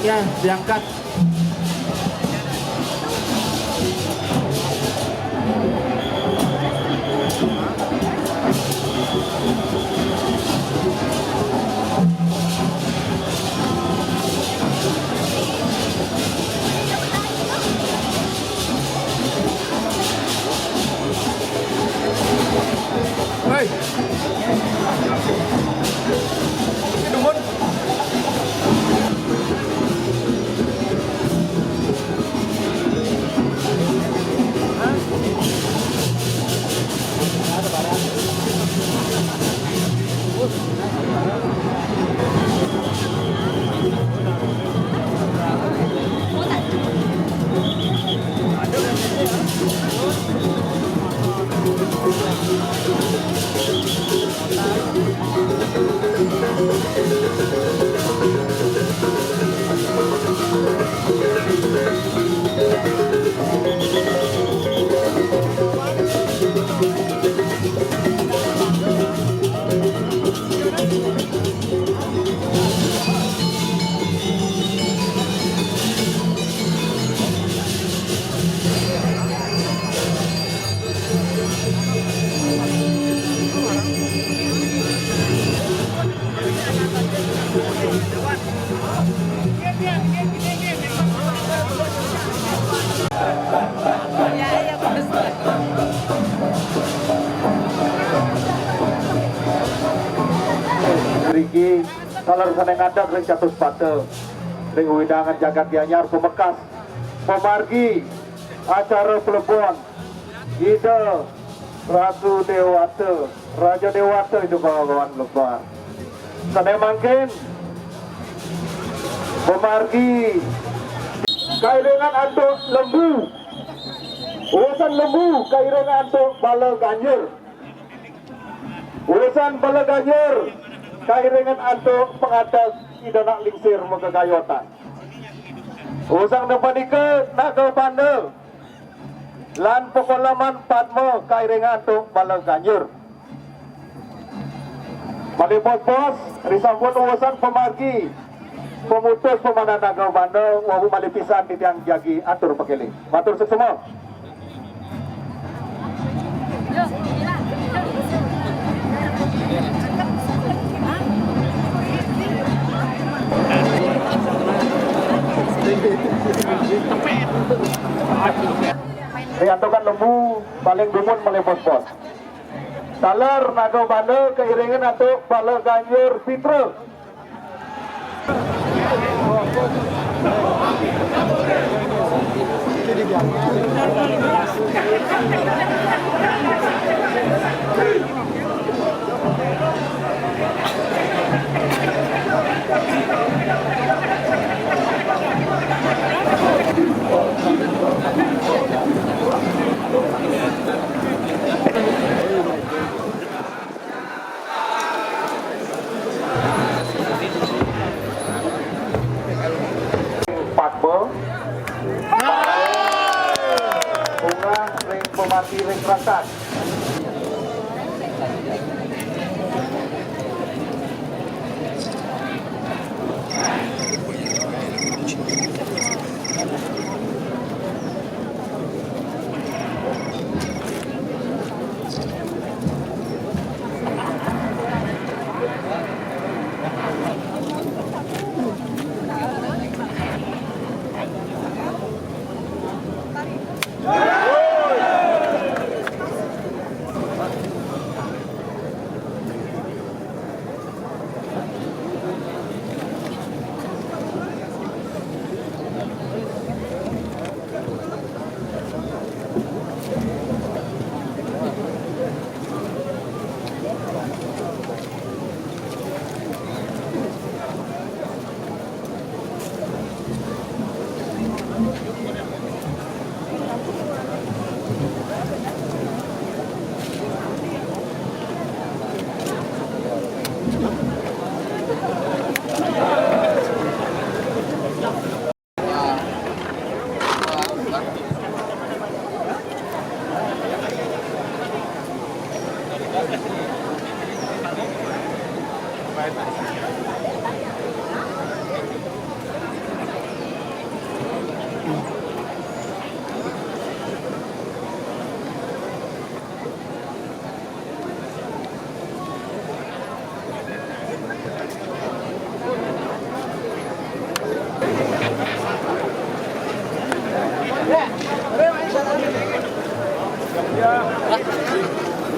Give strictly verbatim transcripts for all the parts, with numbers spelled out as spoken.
Ya, diangkat. Hei. Ini, Bun. Riki, kalau sana ngadeg ring Catus Pata, ring wewidangan jagat Gianyar, pamekas, pamargi acara palebon Ida Ratu Dewata, Raja Dewata Ida Bagawan Lebar. Sane mangkin pamargi kairingan antuk Lembu. Usan Lembu kairingan antuk Bala Ganjur. Usan Bala Ganjur kairingan antuk pangadeg Ida Anak Lingsir makagayotan. Usan napanika Naga Banda lan pakoleman Padma kairingan antuk Bala Ganjur. Malih bos-bos, risampun usan pamargi pamutus pamanah Naga Banda, wau malih pisan titiang jagi atur pakelih. Matur suksma. Riantukan Lembu paling dumun malih bos-bos. Taler Naga Banda kairingan antuk Bala Ganjur Pitra. Padma. Bungah ring pemati ring rakat.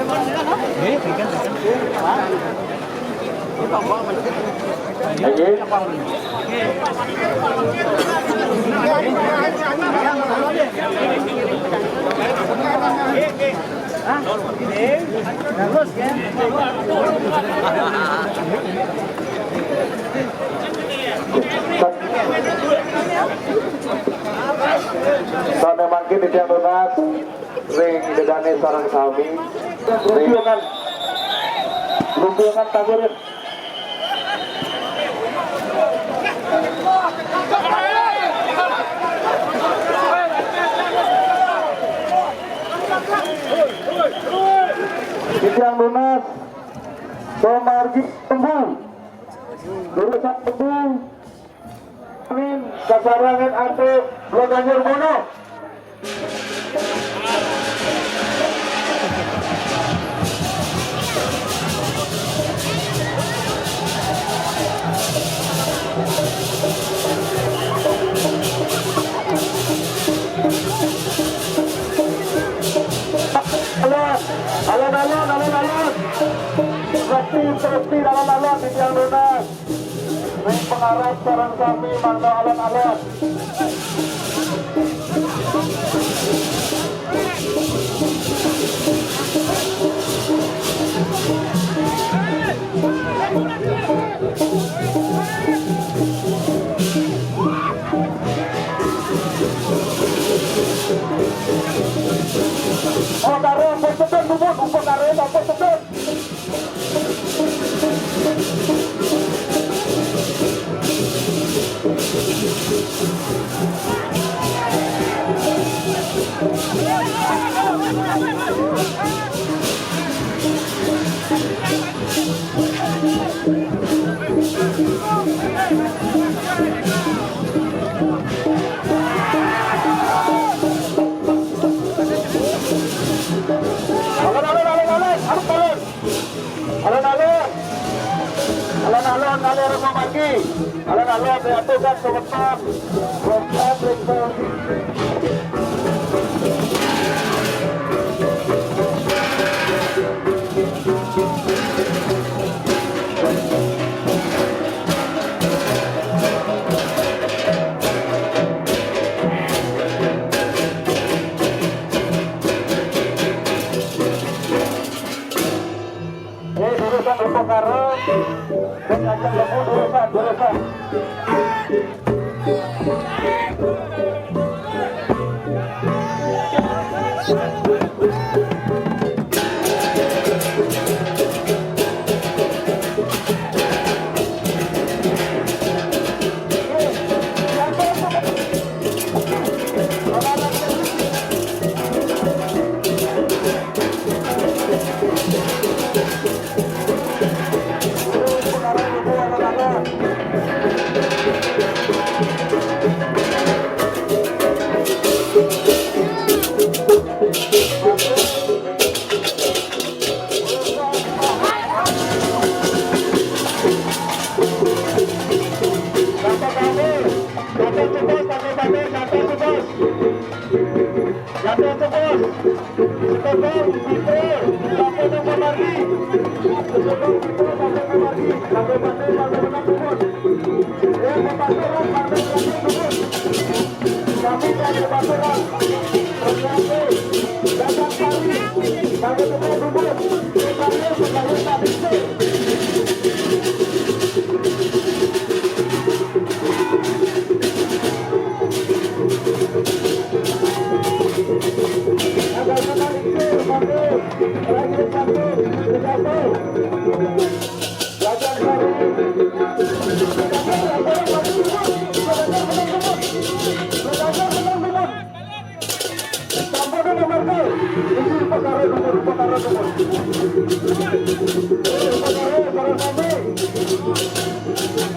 Lagi. Sané mangkin titiang nunas ring dedane sareng sami. Ring Lumpiungan. Lumpiungan taburin. Titiang nunas, pamargi Tembu. Jurusan Tembu. Amin, sasarengan antuk Blo Ganjur Mono. Alon, alon, alon, alon, alon. Pasti, pasti, alon, alon, titiang nunas. Ring pangarep sareng sami mangda alon-alon. Oh, karo ampun sedot, Bubun. Ampun karo ampun sedot. Alon-alon, alon-alon, alon-alon. Alon-alon. Alon-alon, alon-alon, margi. Alon-alon, diaturan semeton. Semeton, semeton. Eh, jurusan Rupa Karang, dan ajak lemu jurusan, jurusan.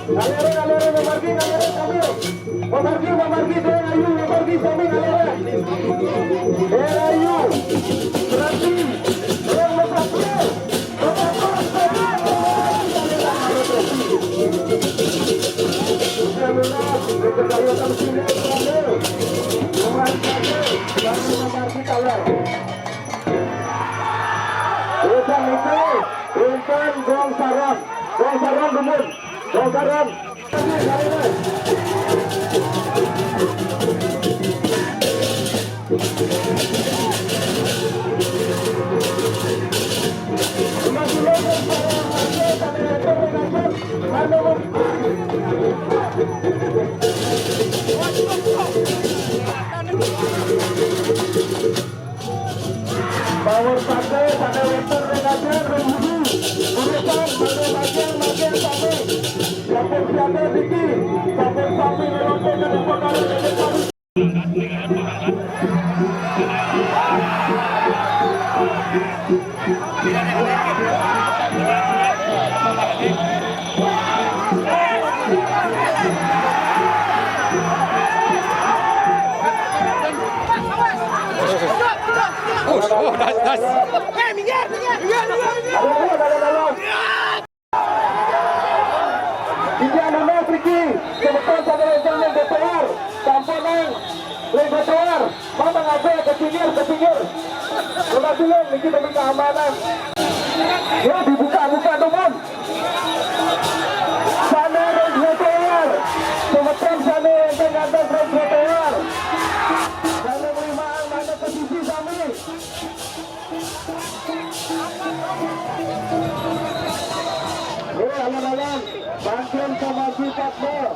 Ngalir, ngalir, ngalir, ngalir, ngalir, ngalir. Mamargi, mamargi, sami ayu, mamargi, sami ngalera. Daya ayu, berarti, orang masak, bro. Masak, bro. Usia lunas, berkesehatan sini, mamargi, mamargi, kaler. Intan Gong Saron, Gong Saron dumun, Gong Saron. Power pakai, pakai weapon, renajen, rebudu. Urusan, pakai bagian, bagian samping. Samping siaga, tinggi. Samping samping, lelonte, dan potongan, dan potongan. Oh, oh, das, das. Tinggi anu naik, Riki. Kebetulan pada lempeng yang berkeluar. Sampun nang. Lagi trotoar, mana ngabe ke pinggir, ke pinggir. Coba dulu, niki demi keamanan. Ya, dibuka-buka dumun. Sana ring trotoar. Semeton sana yang ngantos ring trotoar. Sana menerima mana ke sisi sami. Eh, alon-alon, bangkén sama si Fatma.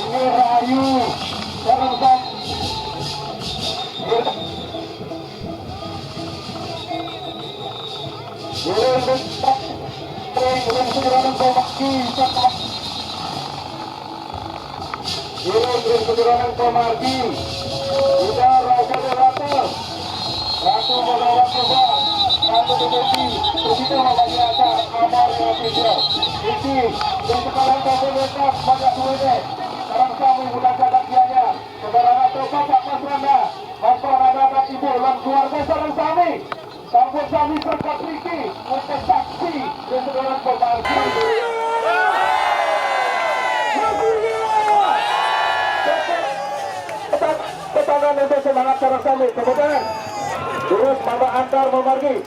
Ini rahayu, sareng sat-, Iring ring sejroning pamargi, iring ring sejroning pamargi. Ida Raja Dewata, Ratu Megawati Bang, Ratu Dewi, begitu memanggil acara amar yang tiga. Iki, yang sekarang kamu lekat pada suwene, sekarang kami bukan jagat biaya. Saudara Ratu Bapak Mas Randa, Mas Randa dan Ibu lan keluarga sareng sami. Sampun sami berkat riki, untuk saksi kesedaran pemargi. Tepuk tangan untuk semangat sareng sami, tepuk tangan. Terus Bapak antar memargi.